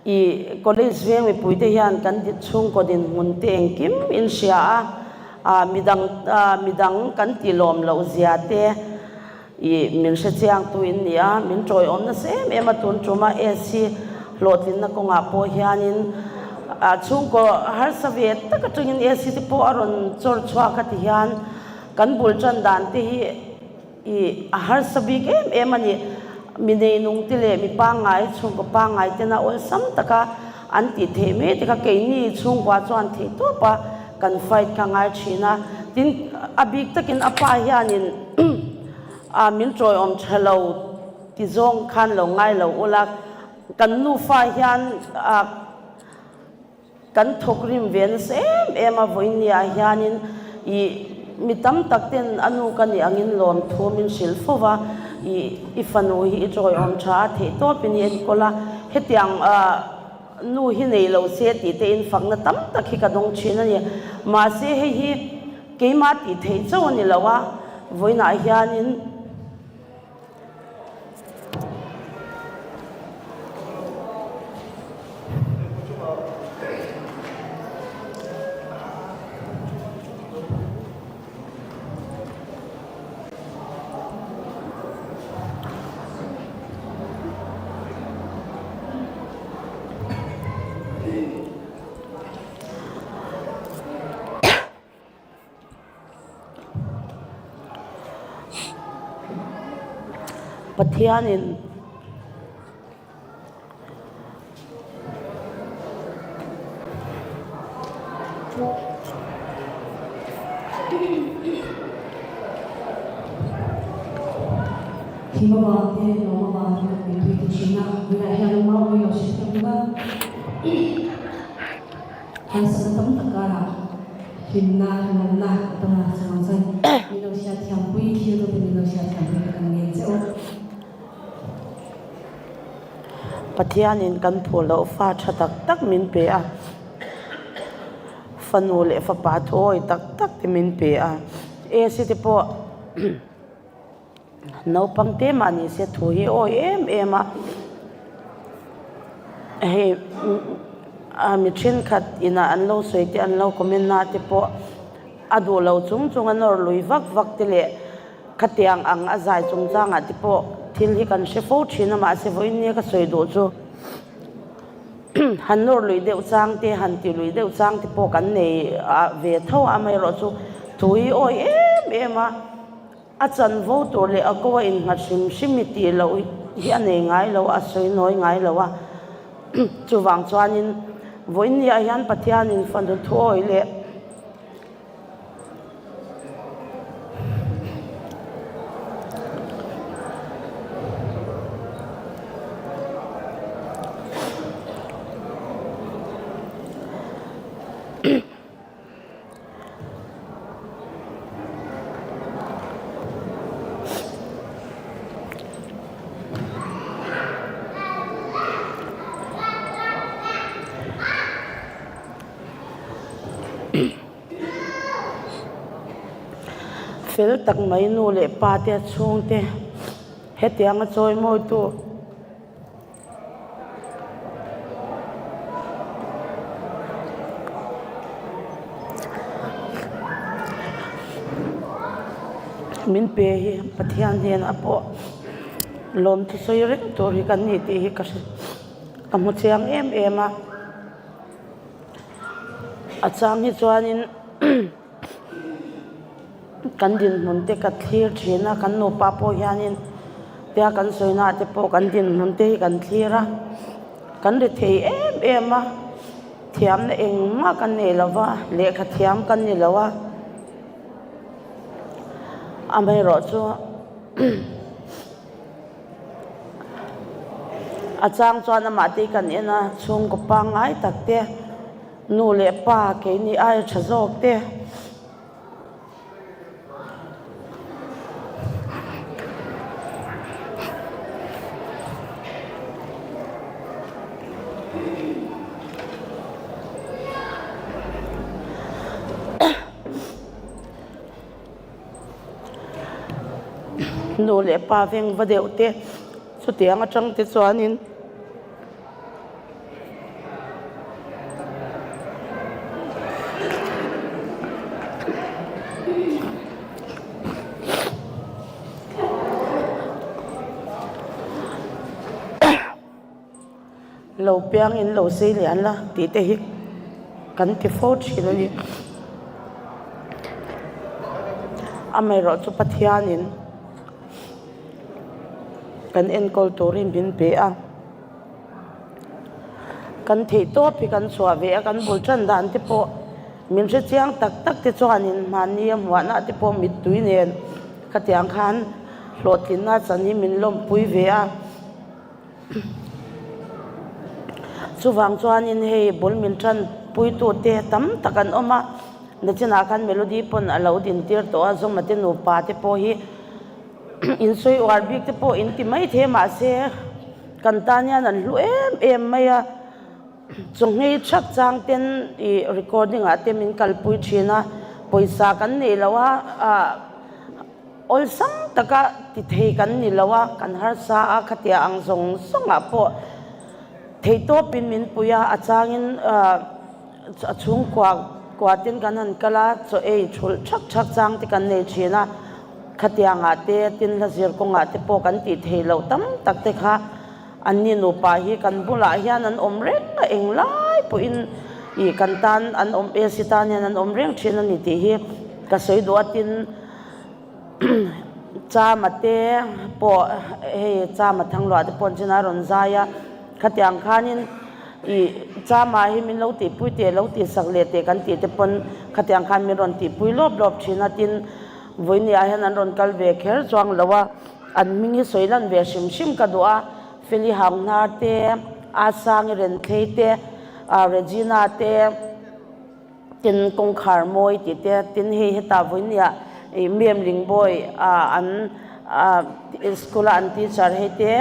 I college veng mipuite hian kan chhungkaw dinhmun te engkim in hria a, ah midang ah midang kan ti lawm loh zia te i min hre chiang tu in ni a, min tawiawm nasa em em a tun tum a AC hlawhtlinna kawngah pawh hianin ah chhungkaw harsa ve tak atangin AC te pawh a rawn chawr chhuak a ti hian kan bul tan dan te hi I a harsa bik em em a ni. Mi neinung te leh mi pangngai, chhungkaw pangngai tena awlsam taka an tih theih mai te kha keini chhungkua chuan theih tawp a kan fight kha ngai thin a. Tin, a bik takin a pa hianin a min tawiawm tha lo ti zawng khan lo ngai lo ula, kan nufa hian a. Kan thawk rim ve nasa em em a, vawinia hianin i mi tam tak ten a nu ka nih angin lawmthu min hrilh fo va, i i fanu hi i tawiawm tha a, theih tawpin i enkawl a, hetiang nu hi nei lo se tih te in fakna tam tak hi ka dawng thin a ni. Mahse hei hi keimah tih theih chauh a ni lo a, vawiinah hianin. Pathianin Thim avang te, lawm avang te kan min tui ta thin a, tunah hian mau mai lo hre thiam bawk a. Harsatna tam tak karah hlimna, lawmna a tam a, chuvang chuan min lo hriat thiampui, thil dawt in min lo hriat thiampui kha kan ngen che u. Pathianin kan phuh loh fa tha tak tak min pe a, fanu leh fapa thuawi tak tak te min pe a, AC te pawh Naupang te mah ni se thu hi awi em em a, hei mi thenkhat inah an lo sawi te an lo comment na te pawh a duh lo chung chung a nawr lui vak vak te leh khatiang ang a zai chungchangah te pawh thil hi kan hre fo thin a mahse vawiin nia ka sawi duh chu han nawr lui deuh chang te han ti lui deuh chang te pawh kan nei ve tho a amaherawhchu thu hi awi em em a. A chanvo tur leh a ko a innghat hrim hrim i tih loh hi a nei ngai lo a, a sawi nawi ngai lo a. Chuvang chuanin vawiinniah hian Pathianin fanu thuawi leh Fel tak mai nu leh pa te chhungte hetianga chawi mawitu. Min pe hi Pathian hnenah pawh lawmthu sawi reng tur hi kan ni tih hi ka hre ka hmu chiang em em a a chang hi chuanin Kan dinhmun te ka thlir thin a, kan nupa pawh hianin tia kan sawina te pawh kan dinhmun te hi kan thlir a, kan ri thei em em a, thiamna engmah kan nei lo va, lehkha thiam kan ni lo a, amaherawhchu a chang chuan amah te hi kan en a, chhungkaw pangngai tak te nu leh pa keini aia tha zawk te. Nu leh pa veng va deuh te chutiang atang te chuanin. Lo piang in lo sei lian la tih te hi kan ti fo thin a ni. Amaherawhchu Pathianin kan enkawl turin min pe a, kan theih tawp hi kan chhuah ve a, kan bul tan dan te pawh min hre chiang tak tak te chuanin mahni a hmuahna te pawh mittui nen khatiang khan hlawhtlinna chan hi min lawmpui ve a. Chuvang chuanin hei bul min tan puitute tam tak an awm a, nachinah khan Melody pawn a lo din tir tawh a, Zawma te nupa te pawh hi insawi uar bik te pawh in ti maithei mahse kan tan hian an hlu em em mai a, chawhmeh thak chang ten ih recording ah te min kalpui thin a, pawisa kan neih loh a ah. Awlsam taka ti thei kan ni lo a, kan harsa a, khatia ang zawng zawngah pawh theihtawpin min pui a, a changin a chhungkua kuatin kan han kal a, chaw ei thulh thak thak chang te kan nei thin a, khatiangah te tin hla zir kawngah te pawh kan tih theih loh tam tak te kha anni nupa hi kan bulah hian an awm reng a, englai pawhin ih kan tan an awm AC tan hian an awm reng thin a ni tih hi ka sawi duh a, tin. Chama te pawh hei Chama Thangluah te pawh chin a rawn zai a, khatiang khanin ih Chama hi min lo tihpui teh lo tihsak leh teh kan tih te pawn khatiang khan min rawn tihpui lawp lawp thin a, tin vawinia hian an rawn kal ve kher chuang lo a, an hming hi sawi lan ve hrim hrim ka duh a, Feli Hanghnar te, Asangi Renthlei te, Regina te. Tin kawngkhar mawi tih te, tin hei heta vawinia ih mem Lingbawi ah an ah school a an teacher hei te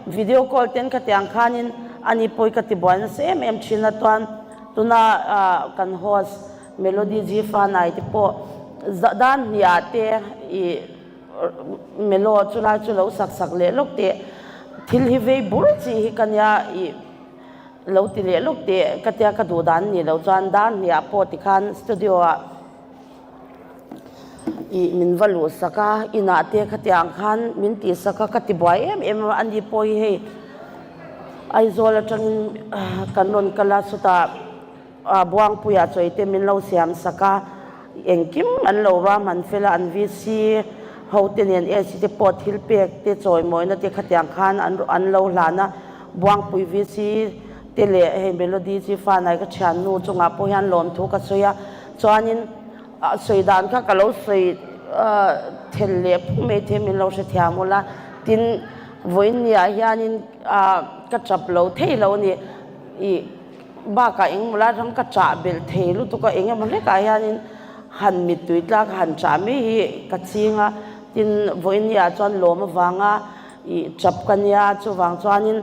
video call ten khatiang khanin ani pawi ka ti buai nasa em em thin a chuan tuna ah kan host Melody G Fanai te pawh dan hniah te ih Melo chulai chu lo sak sak leh lawk teh thil hi vei bur chi hi ka nia ih. Lo ti leh lawk teh ka tia ka duh dan ni lo chuan dar hniah pawh tikhan studio ah ih min va luh sak a, inah te khatiang khan min tih sak a ka ti buai em em a, ani pawh hi hei Aizawl atangin kan rawn kal a chutah Buangpuia chawi te min lo siam sak a, engkim an lo ruahman fel a, an VC ho te nen AC te pawh thil pek te chawimawina te khatiang khan an lo hlan a. Buangpui VC te leh hei Melody chi fa nai ka thiannu chungah pawh hian lawmthu ka sawi a, chuanin sawi dan kha ka lo sawi thel leh phung mai thei min lo hrethiam ula, tin vawiin ni ah hianin ka tap lo thei lo a ni, ih bakah engemaw lai ram ka chah belh thei lutuk a, engemaw hlekah hianin han mittui tlak han chah mai hi ka ching a, tin vawiin ni ah chuan lawm avanga Ih chap ka nia chuvang chuanin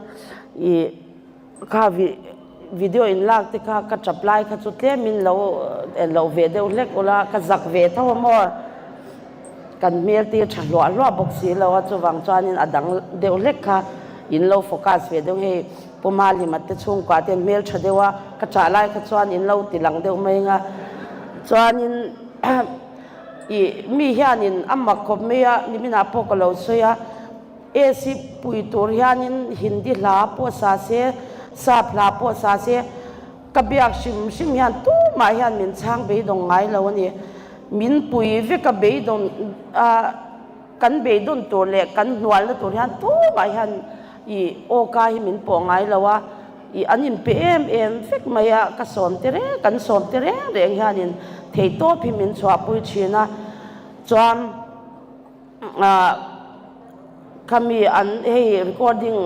ih kha video in lak te kha ka chap lai kha chu tlemin lo en loh ve deuh hlek ula ka zak ve tho a maw kan hmel te tha hluah hluah bawk si lo a chuvang chuanin a dang deuh hlek kha in lo focus ve deuh hei Pu Malima te chhungkua te hmel tha deuh a ka chah lai kha chuan in lo ti lang deuh mai anga chuanin Ih, mi hianin a mak khawp mai a, niminah pawh ka lo sawi a, AC pui tur hianin Hindi hla pawh sa se, Sap hla pawh sa se, ka biak hrim hrim hian tumah hian min chhang beidawng ngai lo a ni. Min pui vek a beidawng a, kan beidawn tur leh kan hnualna tur hian tumah hian ih awka hi min pawh ngai lo a. Ih an inpe em em vek mai a, ka sawm te reng, kan sawm te reng reng hianin theihtawp hi min chhuahpui thin a, chuan ah khami an hei recording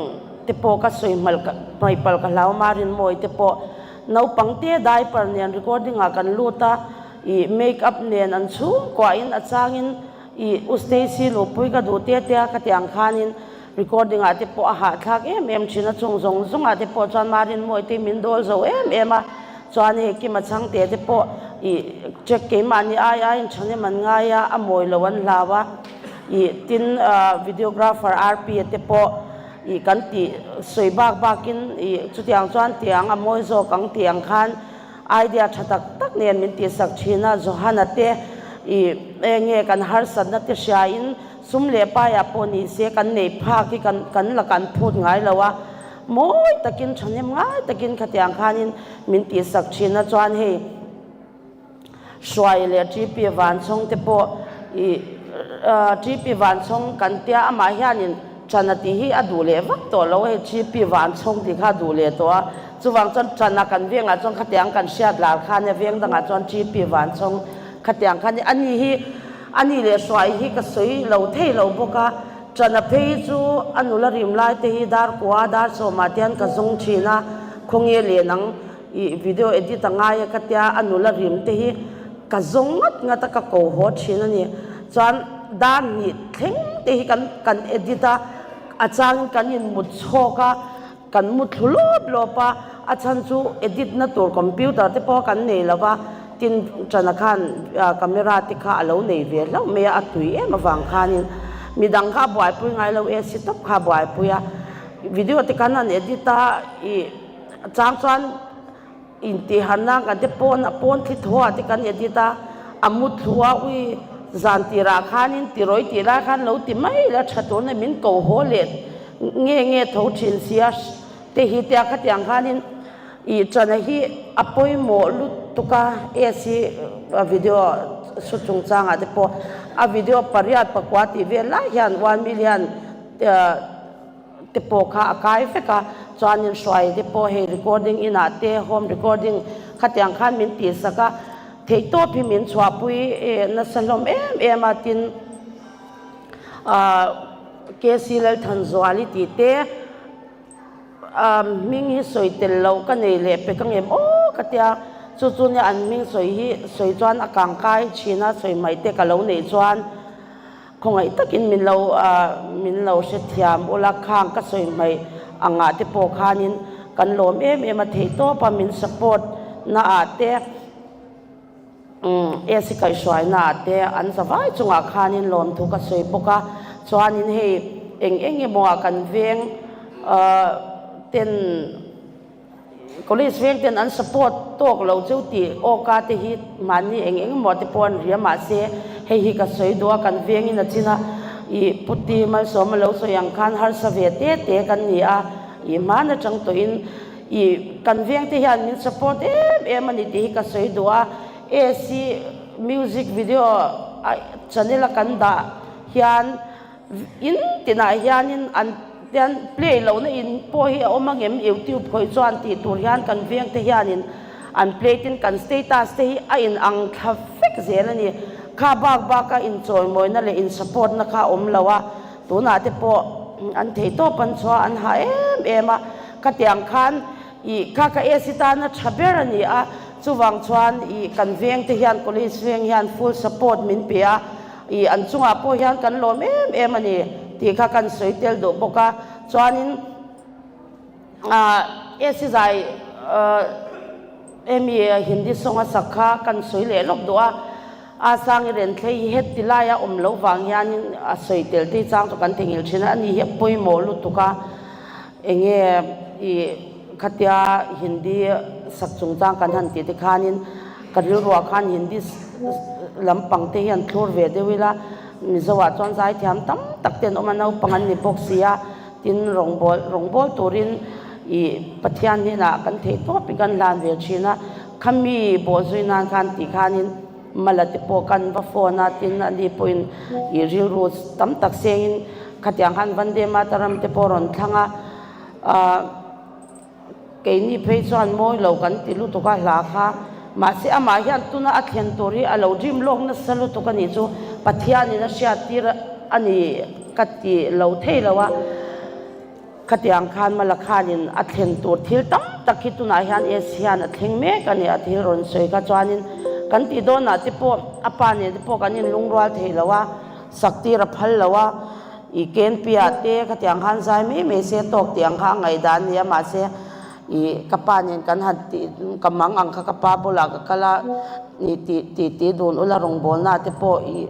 te pawh ka sawi hmalh hmaih palh ka hlau Marinmawii te pawh naupang te diaper nen recording ah kan lut a, ih make up nen an chhungkuahin a changin ih u Stacy luhpui ka duh te te a khatiang khanin Recording ah te pawh a hahthlak em em thin a, chung zawng zawng ah te pawh chuan Marinmawii te min dawl zo em em a, chuan hei Kima Chhangte te pawh ih check keimahni ai aiin thahnem an ngai a, a mawi lo an hlau a, ih tin videographer RP a te pawh ih kan tih sawi bak bakin ih chutiang chuan tiang a mawi zawk ang tih ang khan idea tha tak tak nen min tihsak thin a, Johana te ih enge kan harsatna te hriain Sum leh paiah pawh ni se kan neih phak hi kan kan la kan phut ngai lo a, Mawi takin thahnem ngai takin khatiang khanin min tihsak thin a chuan hei Hruai leh TP Vanchhawng te pawh ih TP Vanchhawng kan tia amah hianin Ṭana tih hi a duh leh vak tawh lo hei TP Vanchhawng tih kha a duh leh tawh a chuvang chuan Ṭana kan vengah chuan khatiang kan hriat lar kha ania veng dangah chuan TP Vanchhawng khatiang kha ania ani hi ani leh Hruai hi ka sawi lo thei lo bawk a Ṭana phei hi chu a nula rim lai te hi dar kua dar sawmah te hian ka zawng ṭhin a khawnge len ang Ih video edit a ngai a ka tia a nula rim te hi ka zawng ngat ngat a ka ko haw thin a ni. Chuan dar hnih thleng te hi kan kan edit a, a changin kan in mut chhawk a, kan mu thlu lawp lawp a, a chhan chu edit na tur computer te pawh kan nei lo va, tin Chana khan camera te kha a lo nei ve hlauh mai a, a tui em avang khanin midang kha a buaipui ngai lo AC tawp kha a buaipui a, video te khan an edit a ih. A chang chuan intihharna kan te pawn a pawn thli thaw ah te kan edit a, a mu thlu a ui zan tirah khanin tirawi tih lai khan lo ti mai la tha tur nen min ko haw leh nge nge tho thin sia te hi tia khatiang khanin ih chana hi a pawimawh lutuk a AC video su chungchangah te pawh a video pariat pakua tih vel lai hian one million te pawh kha a kai vek a, chuanin hruai te pawh hei recording inah te home recording khatiang khan min tihsak a, theihtawp hi min chhuahpui nasa hlawm em em a, tin ah KC Lalthanzuali tih te ah hming hi sawi tel loh ka nei leh pek ang em aw ka tia, chu chu nia an hming sawi hi sawi chuan a kangkai thin a, sawi hmaih te ka lo neih chuan. Khawngaih takin min lo min lo hrethiam ula khang ka sawi hmaih angah te pawh khanin kan lawm em em a theih tawp a min support na ah te AC kaihhruai na ah te an za vai chungah khanin lawmthu ka sawi bawk a chuanin hei eng eng emaw ah kan veng ten College veng ten an support tawk lo cheu tih awka te hi mahni eng eng emaw te pawh an ria mahse hei hi ka sawi duh a kan vengin a chin a ih puti malsawm a lo sawi ang khan harsa ve te te kan ni a ih hman atang tawhin ih kan veng te hian min support em em a ni tih hi ka sawi duh a AC music video a channel a kan dah hian In tinah hianin an tian play lohna in pawh hi a awm angem youtube khawih chuan tih tur hian kan veng te hianin an play tin kan status te hi a in ang thla vek zel a ni. Kha bak bak a inchawimawina leh in support na kha a awm lo a, tunah te pawh an thei tawp an chhuah an hah em em a, khatiang khan ih kha ka AC tana tha ber a ni a, chuvang chuan ih kan veng te hian college veng hian full support min pe a. Ih an chungah pawh hian kan lawm em em a ni tih kha kan sawi tel duh bawk a, chuanin ah AC zai hemi Hindi song a sak kha kan sawi leh lawk duh a, a Sangi Renthlei hi heti laia awm loh vang hianin a sawi tel tih chang chu kan theihnghilh thin a, ani hi a pawimawh lutuk a, enge ih khatia Hindi sak chungchang kan han tih te khanin ka rilruah khan Hindi lampang te hi an thlur ve deuh ila, Mizo ah chuan zaithiam tam tak te an awm a, naupang an ni bawk si a, tin rawngbâwl rawngbâwl turin ih Pathian hnenah kan theih tawp in kan hlan ve thin a, khami bawhzui nan khan tih khanin Mala te pawh kan va phone a, tin ani pawhin ih rilru tam tak sengin khatiang khan Vande Mataram te pawh rawn thlang a, ah. Keini phei chuan mawi lo kan ti lutuk a hla kha. Mahse amah hian tuna a thlen tur hi a lo dream lawk nasa lutuk a nih chu Pathianin a hriattir a ni ka ti lo thei lo a. Khatiang khan Mala khanin a thlen tur thil tam tak hi tunah hian AC hian a thleng mek a ni a thil rawn sawi kha chuanin kan tih dawnah te pawh a pa nen te pawh kan inlungrual thei lo a, saktir a phal lo a. I Kenpia te khatiang khan zai mai mai se tawk tih ang kha a ngaihdan a ni a, mahse i ka pa nen kan han tih ka mang ang kha ka pa bulah ka kal a, i tih tih tih dun ula rawngbawlna te pawh i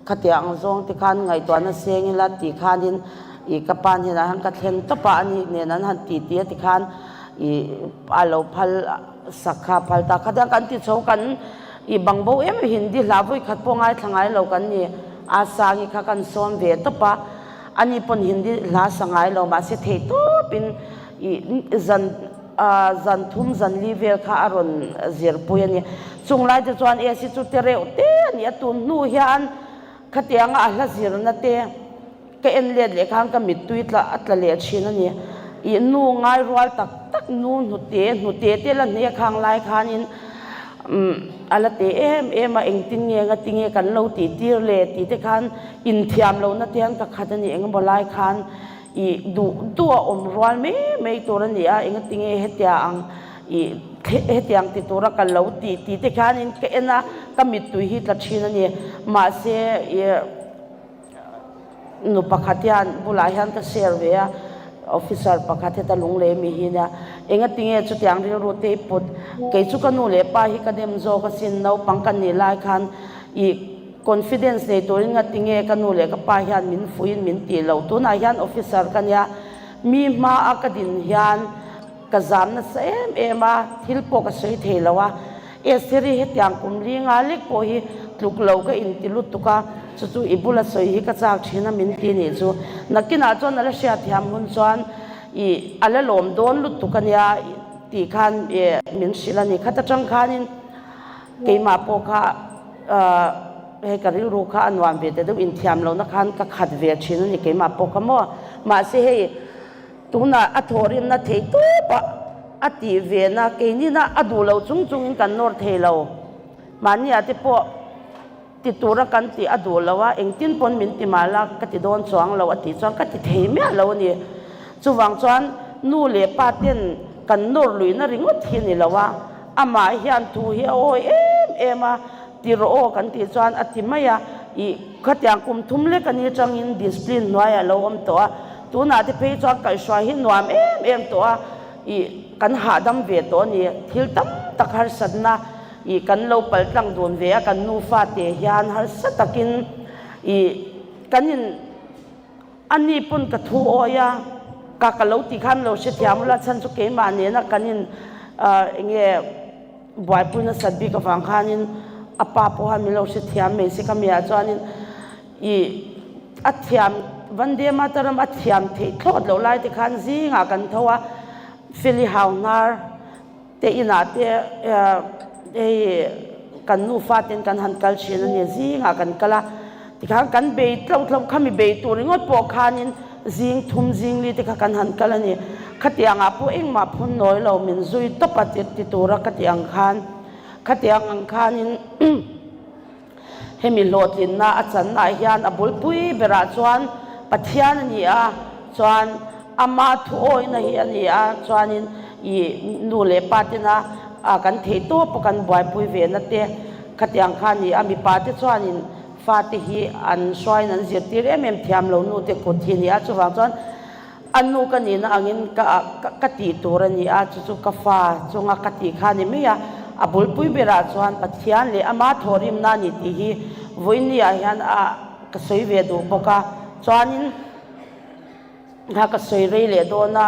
khatiang ang zawng te khan ngaihtuahna seng ila tih khanin i ka pa hnenah hian ka thlen tawp a, ani nen an han tih tih a ti khan i a lo phal sak kha phal ta khatiang kan ti chho kan i bang bo em Hindi hla vawikhat pawh ngaithla ngai lo kan ni. A sangi kha kan sawm ve tawp a, ani pawn Hindi hla sa ngai lo mahse thei tawpin Ih zan zan thum zan li vel kha a rawn zirpui a ni. Chung lai te chuan AC chu te reuh te a ni a, tun hnu hian khatianga a hla zirna te ka en let leh khan ka mittui tla a tla leh thin a ni. Ih nu ngai rual tak tak nu hnute hnute te la hne khang lai khanin umm a la te em em a, engtin nge ngati nge kan lo tih tir le tih te khan inthiam lohna te hian ka khat a ni engemaw lai khan. I duh duh a awm rual mai mai tur a ni a, engatinge hetia ang i hetiang ti tura ka lo ti tih te khianin ka en a, ka mittui hi tla thin a ni. Mahse i nu pakhat hian bulah hian ka share ve a, officer pakhat heta lunglei mi hi nia, engatinge chutiang rilru te i put, kei chu ka nu leh pa hi ka dem zawk asin, naupang ka nih lai khan i Confidence nei turin nga tinge ka nu leh ka pa hian min fuiin min tih loh. Tunah hian officer ka nia, mi hma a ka din hian ka zam nasa em em a, thil pawh ka sawi thei lo a. Esther-i hetiang kum li nga lek pawh hi tluk lo ka inti lutuk a, chu chu i bula sawi hi ka chak thin a min ti nih chu. Nakinah chuan a la hriatthiam hun chuan i a la lawm dawn lutuk a nia tih khan min hrilh a ni. Khat atang khanin Keimah pawh kha hei ka rilru kha a nuam ve ta deuh inthiam lohna khan ka khat ve thin a ni keimah pawh kha maw. Mahse hei tunah a thawhrimna thei tawp a a tih ve na keinina a duh loh chung chungin kan nawr thei lo. Mahniah te pawh ti tura kan tih a duh lo a, engtin pawn min ti mah la ka ti dawn chuang lo a tih chuan ka ti thei miah lo a ni. Chuvang chuan nu leh pa ten kan nawr luihna ringawt hi a ni lo a, amah hian thu hi a awi em em a, ti rawh aw kan tih chuan a ti mai a, ih khatiang kum thum lek a ni atangin discipline hnuaiah a lo awm tawh a, tunah te phei chuan kaihhruai hi nuam em em tawh a, ih kan hahdam ve tawh a ni, thil tam tak harsatna Ih kan lo pal tlang dun ve a, kan nufa te hian harsa takin ih kan in a ni pawn ka thu awi a, ka ka lo tih khan lo hrethiam ula chhan chu keimah nena kan in enge buaipui nasat bik avang khanin a pa pawh khan min lo hrethiam mai se ka miah chuanin ih a thiam Vande Mataram a thiam theih thlawt loh lai te khan zingah kan tho a, Feli hau hnar. Te inah te hei kan nufa ten kan han kal thin a ni, zingah kan kal a, tikhan kan bei tlauh tlauh kha mi bei tur ringawt pawh khanin zing thum zing li te kha kan han kal a ni. Khatiangah pawh engmah phun nawi lo min zui tawp a ti tura ka tih ang khan khatiang ang khanin Hemi hlawhtlinna a channaah hian a bulpui berah chuan Pathian a ni a, chuan ama thuawihna hi a ni a, chuanin i nu leh pa tena kan theih tawpa kan buaipui ve na te khatiang kha a ni a, mipa te chuanin fate hi an hruaiin an zirtir em em thiam lo nu te kut hi a ni a, chuvang chuan A nu ka nihna angin ka ka tih tur a ni a, chu chu ka fa chunga ka tih kha a ni mai a. A bulpui berah chuan Pathian leh ama thawhrimna a ni tih hi vawiinniah hian a ka sawi ve duh bawk a. Chuanin kha ka sawi rei leh dawn a,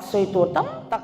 sawi tur tam tak.